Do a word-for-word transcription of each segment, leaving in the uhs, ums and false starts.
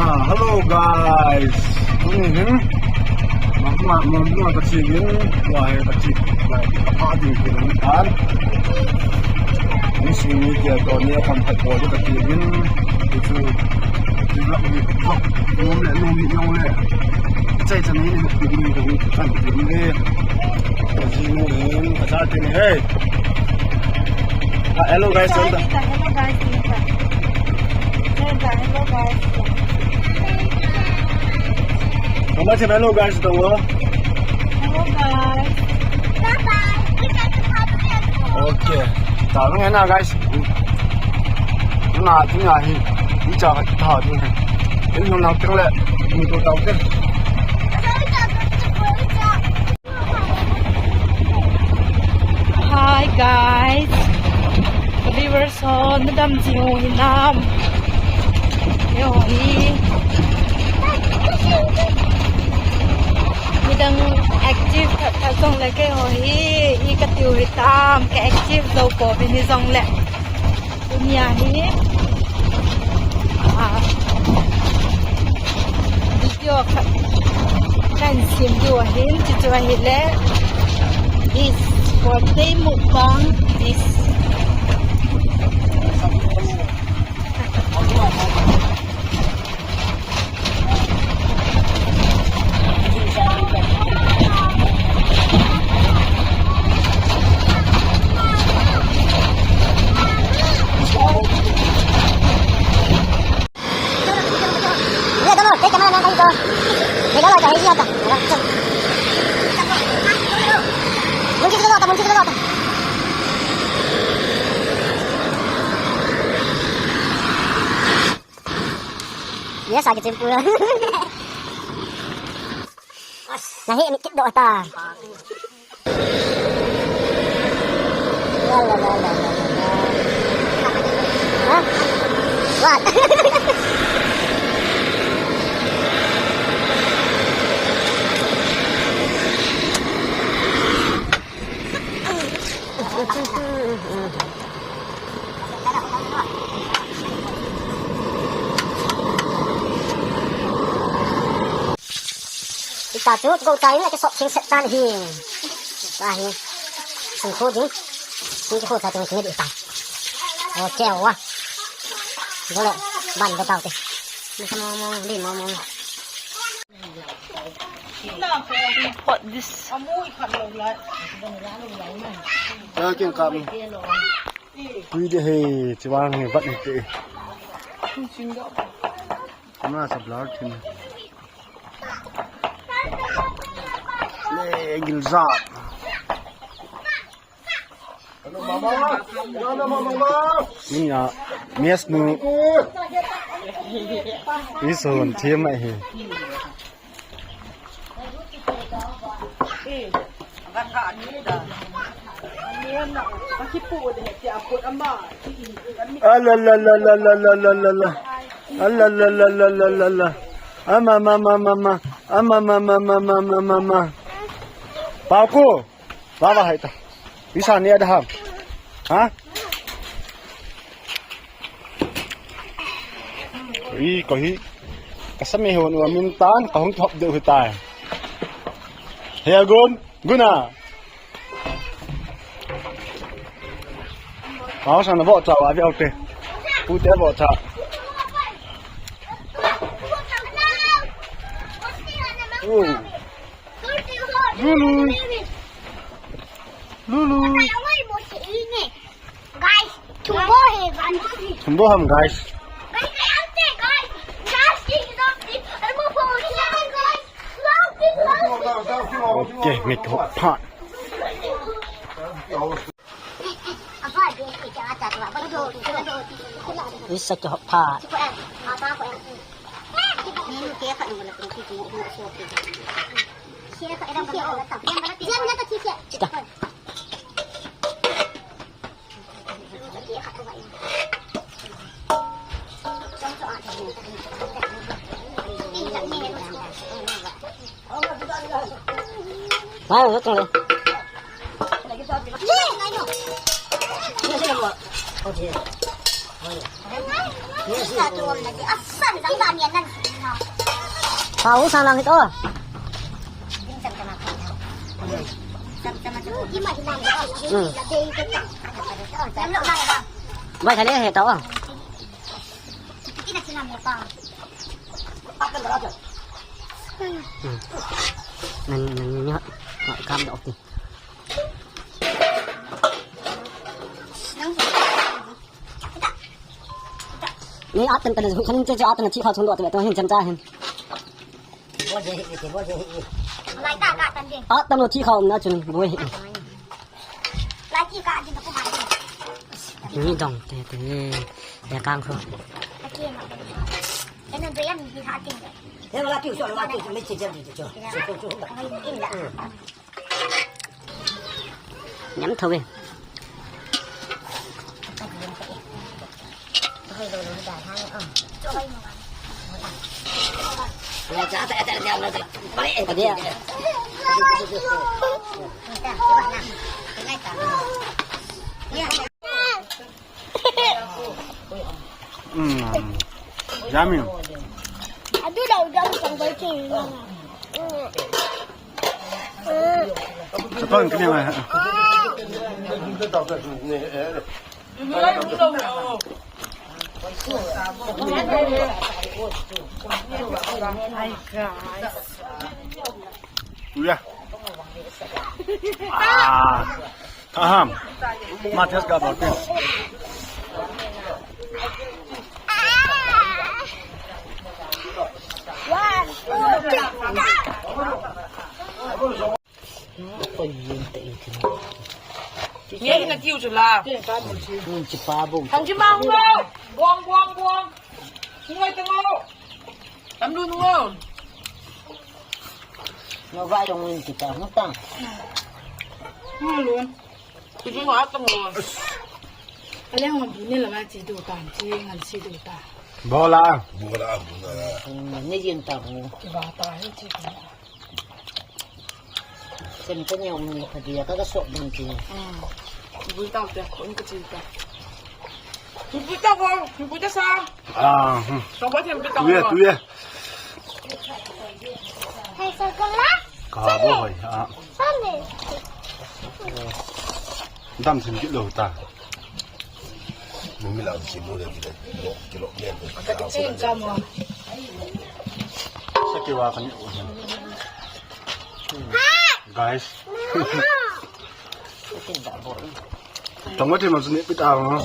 Ah, hello guys. Tuni hin Mama, Mama ka chi hin, wa he ka chi, wa ka pa ding ki ni tan. Ni si ni dia to ni kan ta ko ka chi hin. Chu, chu la ni ko. Nom le, nom ni, nom le. Chai chan ni ni ki ni ko ni kan ki ni. Ka chi ni hin, ka cha ti ni, hey. Ah, hello guys. Hello guys. Hello guys. Mama cakap hello guys, tahu? Hello guys. Bye bye. Okay. Tahu ngai na guys. Na, tu na hi. Ni cakap kita tu. Ini nak tengok le. Ni tu tahu ke? Hi guys. Viewers ho, nadam jing u hinam? Eiho hi midang active khat khat jong le keiho hi, i ka tiu hitam, ka active jou pouvin hijong le. Tunia hi, ah, video khat kan sem diu ahin, chuchu ahile, this birthday mukbang, this. Yes, agi chimpu. Nahi ni kit doh ta. La, la, la. Hah? What? Ita chu go tai na ke sok king set tan hi. Wa hi. Sung khu ding. Sung khu sa tung ni ta. Okay wa. Go le ban ba tau te. Ni sa mo mo, ni mo mo. What this? Ka kin kam. Pui de he, chuang he, bat he te. Ama sa blur thin. Le, gilza. Nia, mias nu. Isun thim mai hi. A la la la la la la la la la. A la la la la la la la. Ama ma ma ma ma. Ama ma ma ma ma ma ma ma. Pau ku. Baba hai ta. Isa ni ada ham. Ha? I ko hi. Ka sa me hon wa min tan ka hung thop de u tai. He gun, guna. Pau sa na bo cha wa ve au te. Pu te bo cha. Uh. Lulu. Lulu. Guys, thumbo hai, guys. Thumbo ham, guys. Okay, mi kihop phat. Isa kihop phat. Chita. Wow, rất là. Yes, I know. Yes, I know. Okay. Yes, I know. Yes, I know. Pau sang lang ito. Hmm. Bai thale he to. Hmm. Nan, nan, nan, kam da ok. Ni atan tan, khanin che che atan chi kha chung do to, to hin chan cha hin. Lai ta ka tan din. Atan lo chi kha um na chun boi. Lai chi ka din ko mai. Ni dong te te. Ya kang kho. Ena de yan ni ha tin. He la ki so la ki me che che che. In la. Nhắm thôi. Mm. Yummy. Adu dah udah usang baca. Setan kena mai. Hi guys. Uya. Ah. Aham. Matias gabor pin. One, two, three, start. Ye na kiu chula. Thang chi mang lo. Buang, buang, buang. Ngoi tang lo. Tam lu nu. Ngoi vai dong win kita, ngoi tang. Ngoi lu. Kuju ngoi atang lu. Ale ngoi bu ni la ma chi du ta, chi ngan chi du ta. Bola. Bola, bola. Ni yin ta bu. Ki ba ta, ni chi ta. Sem ka nyau ni ka dia ka ka sok ding ti. Bui tau te, ko ni ka chi ta. Bui tau ko, bui ta sa. Ah, hmm. Sa ba them bui tau. Tu ye, ko. Tu ye. Hai sa ka la. Ka bo hoi, ah. Sa ne. Dam sim kit lo ta. Mummy la sim lo de kilo, kilo men. Ka ti chen ka mo. Sa ki wa ka ni. Guys. Tong wati mo sini pita mo.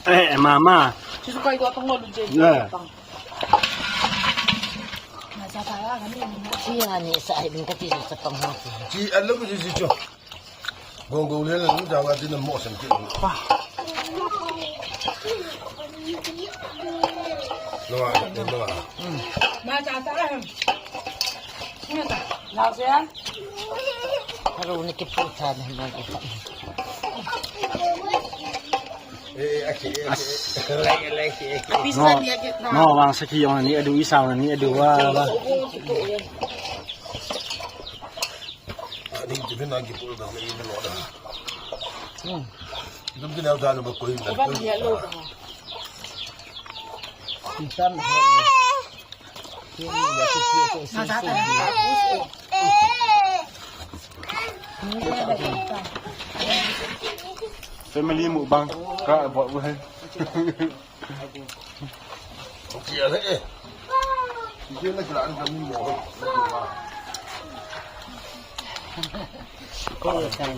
Eh, eh, mama. Chisu kai ko tong mo lu je. Yeah. Chi ani sa ai bin ka ti sa tong mo. Chi alu ku chi chi cho. Go go le le lu ja wa ti na mo san ki. Lo wa, lo wa. Ma cha ta. Lao se. Aro ni ki pu cha ni ma ki. As. No, no, wang saki yong ni adu isao ni adu wa wa. Adi ti pina ki pu da ni lo da. Hmm. Dum ti na da no ko ni. Ba ni lo. Insan. Family mukbang ka buat buat. Okey lah eh. Dia nak jalan kami mau. Ko kan.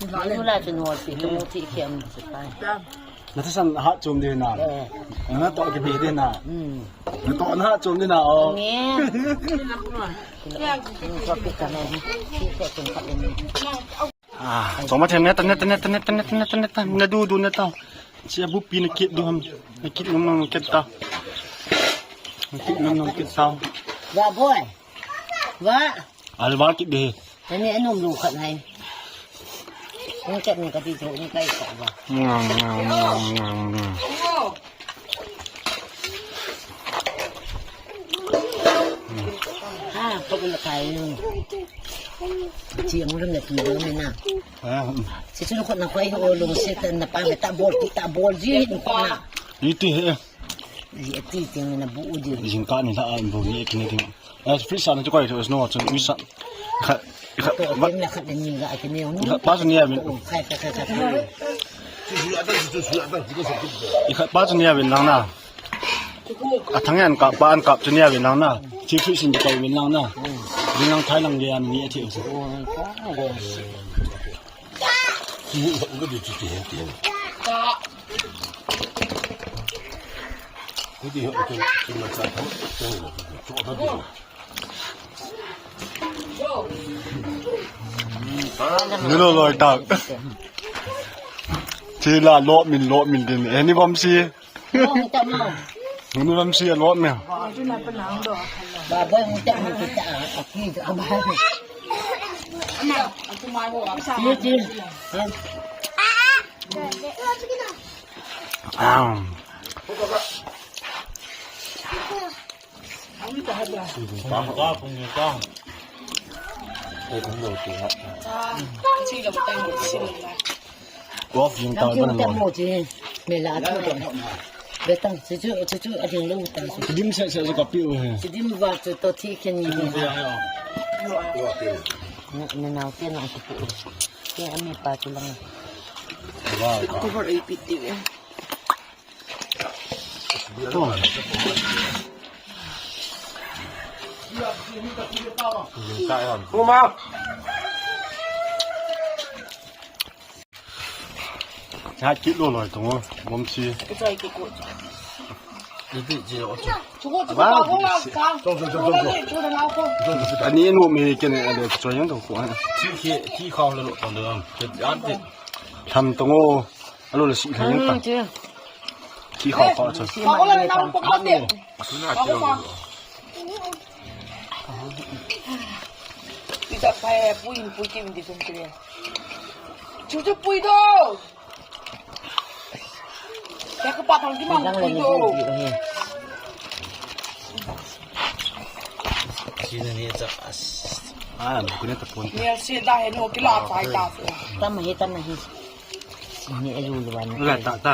Ni la tu no ti tu ti kiam sepai. Na thasan hat chom de na. Eh. Na to kipe de na. Hmm. Na to na hat chom de na o. Nge. Hmm, to pi ka na. Ti ko chen ka ni. Ah, chom ma chen neta, neta, neta, na du, du neta. Chia bu pi na kit du ham. Na kit nom nom kit ta. Na kit nom nom kit ta. Wa boy. Wa. Alwa kit de. Ani anom lu khat hai. Ni kat ni ka ti tho ni kai ka ba. Ngam, ngam, ngam, ngam, ngam. Ha, ko na kai ni. Chi ang lu na ki lu ni na. Ah, mm. Si su ko na kai ho lu si ta na pa me ta bol, ti ta bol ji ni ko na. Iti he. Ji ati ting na bu u di. Jingkah ni la a bu ni kini ting. As free sa na chu koi chu snow chu wi sa. Kha kha To ba tem na khat ni ga kini. Kha pa chu ni a bin. Khai khai khai khai. I kha pa chu ni a bin lang na. A thang an kap pa an kap chu ni a bin lang na. Chi free sin koi bin lang na. Bin lang thai lang ge an ni a thi u sa. Nilo loi tak. Thila lo min lo min din. Eni bom si. Nunu lam si a lot me. Ba boy hung tep ni kita a ki a ba. Ni ti. Ah. Off yung tao ba na mo. Mo ji. Me la tu de. Be tang, chu chu, chu chu, a ding lo tang. Dim se se ka pi u he. Dim va chu to thi khen ni. Na, na nau te na ku pu. Ke ami pa chu lang. Wow. Cover ai pi ti. Cha kit lo loi tong o, bom si. Ka choi kit ko. Ni ti ji lo chu. Chu ko chu ko ko la ka. Chu chu chu chu. Chu chu na ko. Ani nu me ke ne ale choi yang tong ko. Ti ki ti khao lo tong de. Ke an ti. Tham tong o. Alo le si thei ta. Ki kha kha cha. Ita pai pui pui kim di sum kire. Chu chu pui do. Ka ka pa thang ki mang pui do. Sina ni cha as. Ah, kune ta pon. Ni si da he no kila pai ta. Tam he tam he. Ni ayu luan. La ta ta.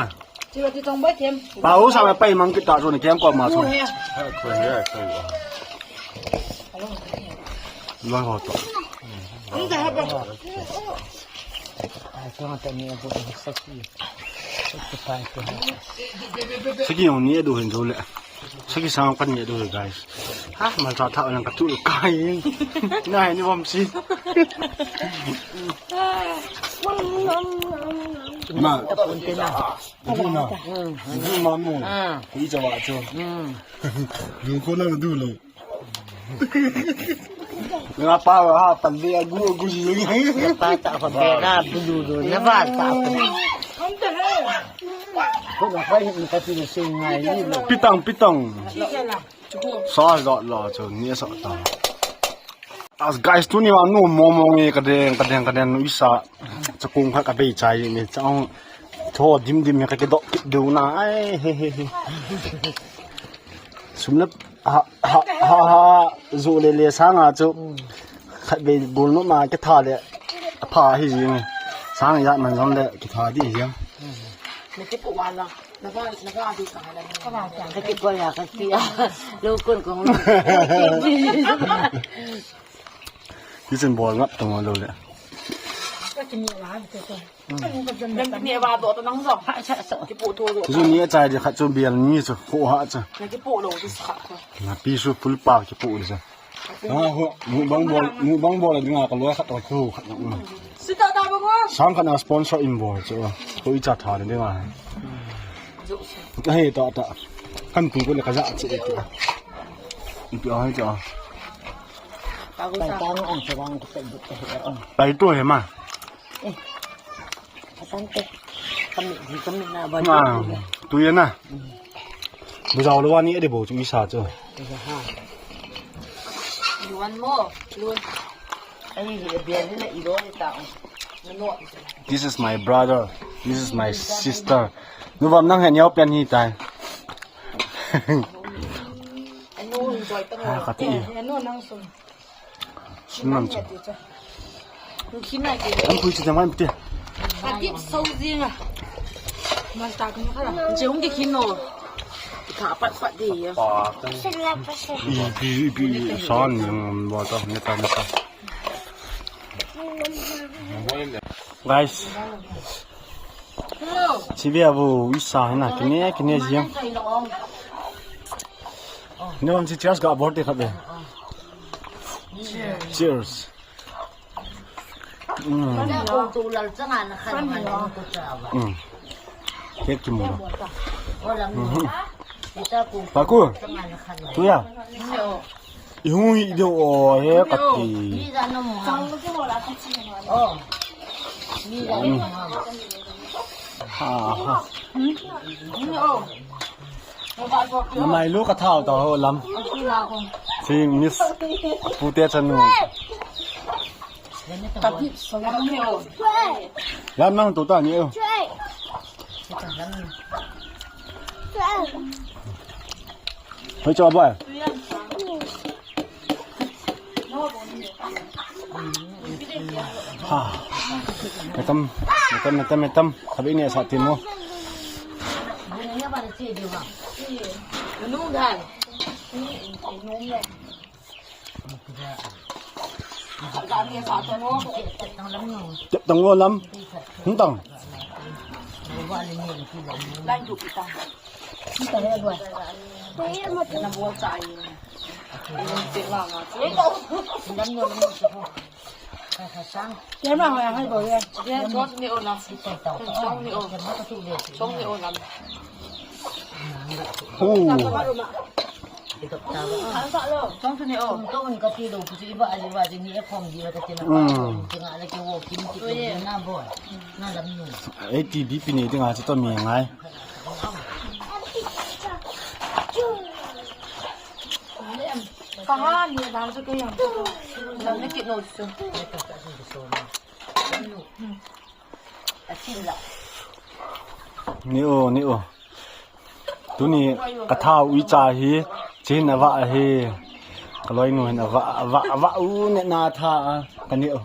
Pa u sa pai mang kita chu ni kem ko ma chu. Loi ho to. Sagi jong ni adu hin jo le. Sagi sang kan ni adu guys. Ha, mal ta tha lang ka tu kai. Na ni bom si. Ma. Duna. Duna mo. Kui cha wa chu. Lu ko na du lo. Nga pa ha pan de gu gu ji. Pa ta ko de na bu du du na ba ta ko. Ko na pa hin ka ti se ngai ni lo. Pitang pitang. Sa lo lo chu ni sa ta. As guys, tuni vang nu mo mo nge ka deng, ka deng, ka deng nu isa. Chakung kha ka bei chai ni chang. Tho dim dim ka ke dok kit du na. Ai he he he. Sum le ha ha ha ha zu le le sang a chu. Khat bei bul nu ma ke tha le. Pha hi ji ni. Sang ya man jong le ke tha di ji. Ni ke pu wa la. Na ba na ba di ka la. Ka ke ko ya ka ti a. Lo kun ko. Kichen bol ngap tong lo le. Ka kini wa te te. Nang kini wa do to nang zo. Ha sa so. Ki pu tho do. Chu ni a chai di khat chu bial ni chu ho ha chu. Na ki pu lo chu sa ko. Na pi su full pa ki pu di sa. Ha ho, mu bang bol, mu bang bol di nga ka lo khat to chu khat na. Si ta ta ba ko. Sang khat na sponsor in bol chu. Ko i cha tha ni nga. Ka he ta ta. Kan tu ko le ka ja che ta. Tu a ta. Pai tu he ma. Atan te. Kami, di kami na ba. Ma, tu ya na. Bu jao lo wa ni de bo chu isa chu. Ha. Luan mo, luan. Ai, hi bia ni na i lo ni ta. This is my brother. This is my sister. Nu bam nang he nyau pian hi tai. Anu enjoy ta mo. Ha, ka ti. Anu nang sum. Sum nang chu. Khin na ke. An pui chu jamai mte. A dip so jing a. Mas ta ko khala. Je hung ke khin no. Tha pat pat di ya. Pa, kan. Ipi, ipi, ipi, san, yung, um, bata, neta, neta. Guys. Chibi abu, isa, na, kine, kine, jiyang. Ne, hon si cheers ga bol te khat be. Cheers. Cheers. Mm. Mm. Cake kimu. Mhm. Paku. Tuya. Ihung hi deu o he kati. Ha, ha. Namai lu ka thau ta ho lam. Si Miss Pute chanu. Lam nang tu ta ni o. Hoi cho boy. Ha. Metam, metam, metam, metam. Khabe ne sa tin mo. Tep tang lo lam. Hung tang. Kema ho ya hai bo ye. Hu. Mm. Ei, ti bi pi ni dinga chu to mi ngai. Kaha ni dang chu ke yang. Lam ni kit no chu. Ni o, ni o. Tuni ka thau i cha hi, chin ava hi. Ka loinu hin ava, ava, ava u ne na tha a, ka ni o.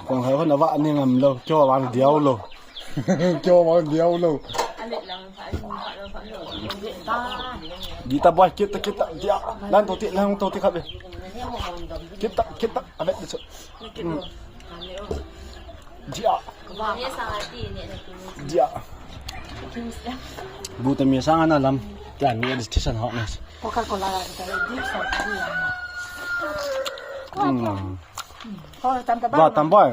Kong hai hon ava ni ngam lo, kyo vang diau lo. Kyo vang diau lo. Di ta boy, kita, kita, dia. Lan to ti, lan to ti khabe. Kita, kita, abe di so. Dia. Dia. Bu ta mi sang ana lam. Tia mi a decision hot ness. Coca-Cola la ta di so. Hmm. Ba tam boy.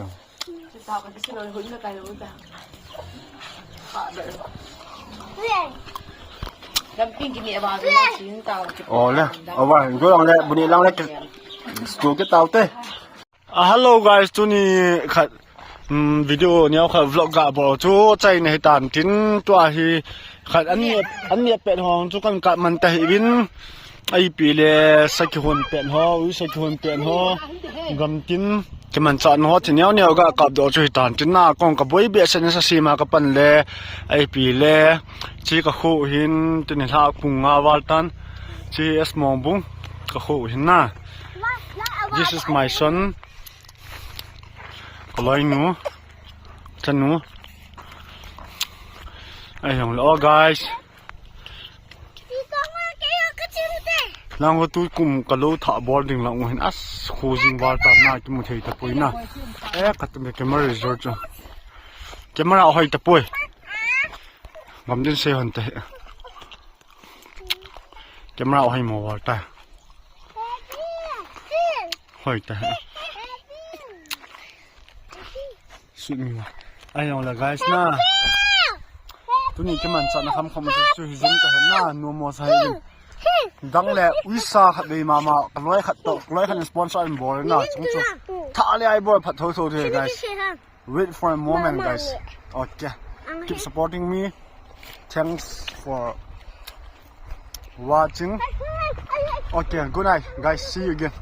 Ole, over, go lang le, buni lang le, stu ke tau te. Ah, hello guys, tuni khat, mm, video neo khat vlog ga bol chu chai na hi tan tin tua hi khat an ni, an ni pet hong chu kan ka man ta hi vin. Ai pi le, sakihon pen ho, u sakihon pen ho, gamtin, kimanchah na ho, thi neo neo ga kap doh chu hi tan tin na, kong ka boi behseh na sa sima ka pan le, ai pi le, chi ka khu hin, tin hi lha kung nga val tan, chi S Mongbung, ka khu hin na. This is my son, ka loinu, chanu. Ai hong lo, guys. Lang ho tu kum ka lo tha bol ding lang u hin as khu jing val ta na kimu thei ta poi na. Eh, ka tum camera resort chu. Camera hoi ta poi. Ngam din se hon te. Camera hoi mo val ta. Hoi ta. Sweet mi ma. Ai jong le guys na. Tuni kimanchah na kham kham chu hi jing ka hen na, no mo sa hin. Dang le uisa khat vei mama, ka loi khat to, ka loi khat sponsor in bol na, chung chu. Tha le ai bol phat tho tho the guys. Wait for a moment guys. Okay. Keep supporting me. Thanks for watching. Okay, good night guys. See you again.